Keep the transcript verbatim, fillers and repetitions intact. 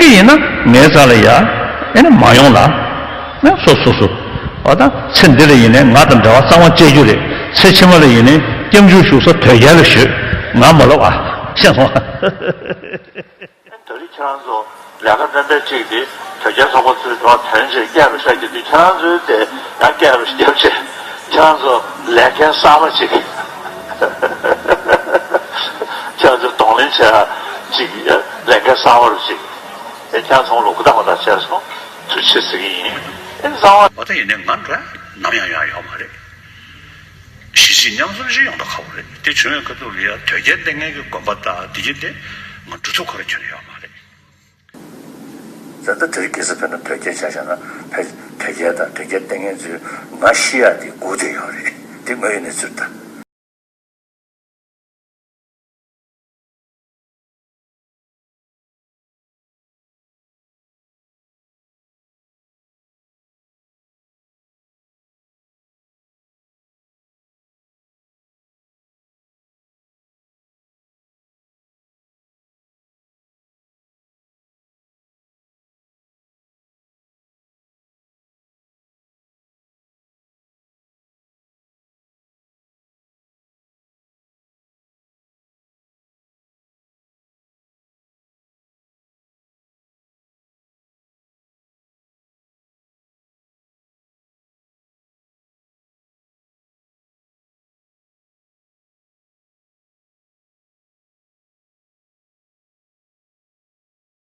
དེ་ཡིན་ན་ངའི་རྩ་ལ་ཡ་ཨེ་ནི་མ་ཡོང་ལ། ཨེ་སོ་སོ་སོ། འོ་ད་ཚེ་འདི་ལ་ཡིན་ནའི་ང་དང་འབྲེལ་བ་གཙང་མ་བཅད་རྒྱུ་རེད། ཚེ་ཕྱི་མ་ལ་ཡིན་ནའི་སྐྱབས་འཇུག་ཞུ་ས་དོལ་རྒྱལ་ལ་ཤོད། ང་མ་ལོག་ཨ། ཤེས་སོང་ཨ། ད་རེས་ཁྱེད་རང་ཚོ་ལས་ཀ་ཏན་ཏན་གཅིག་དེ་དོལ་རྒྱལ་ཚོགས་པ་ཚོའི་དོན་ཆེད་སྐད་རུ་བཤད་ཀྱི་འདུག་ཁྱེད་རང་ཚོའི་དེ་ཡང་སྐད་རུ་བརྒྱབ་བྱས་ཁྱེད་རང་ཚོ་ལས་འགན་གསར་པ་ཅིག་ཁྱེད་རང་ཚོ་གདོང་ལེན་བྱེད་ཡ་ཅིག་ལས་འགན་གསར་པ་རུ་ཅིག་ཨེ་ཁྱེད་རང་ཚོ་ལོ་གུ་དག་པ་དང་བྱས་སོང་། ཐུགས་རྗེ་ཆེ་ཟེར་གྱི་ཡིན། ཨེ་གསང་བ། འོ་ད་ཡིན་ནའི་ང་འདྲ་ནམ་ཡང་ཡོང་ཡ་ཡོད་མ་རེད། གཞིས་བྱེས་མཉམ་འཛོམས་ཞིག་ཡོང་ད་ཁག་པོ་རེད། དེ་བྱུང་བའི་ཁ་ཐུག་ལ་ཡ་དོལ་རྒྱལ་བསྟེན་མཁན་གྱི་དགོན་པ་དང་དེ་གྱིས་དེ་ང་གྲུ་ཚུགས་ཁོ་ར་ཁྱོན་ནས་ཡོད་མ་རེད། ད་ལྟ་དེ་རིང་ཁ་སང་དཔེར་ན་དོལ་རྒྱལ་ཆ་བཞག་ན་ཕ་དོལ་རྒྱལ་དང་དོལ་རྒྱལ་བསྟེན་མཁན་ཚོས་ང་ཤི་ཡ་དེ་སྒུག་བསྡད་ཡོད་རེད། དེ་དངོས་ཡོད་གནས་ཚུལ་ད།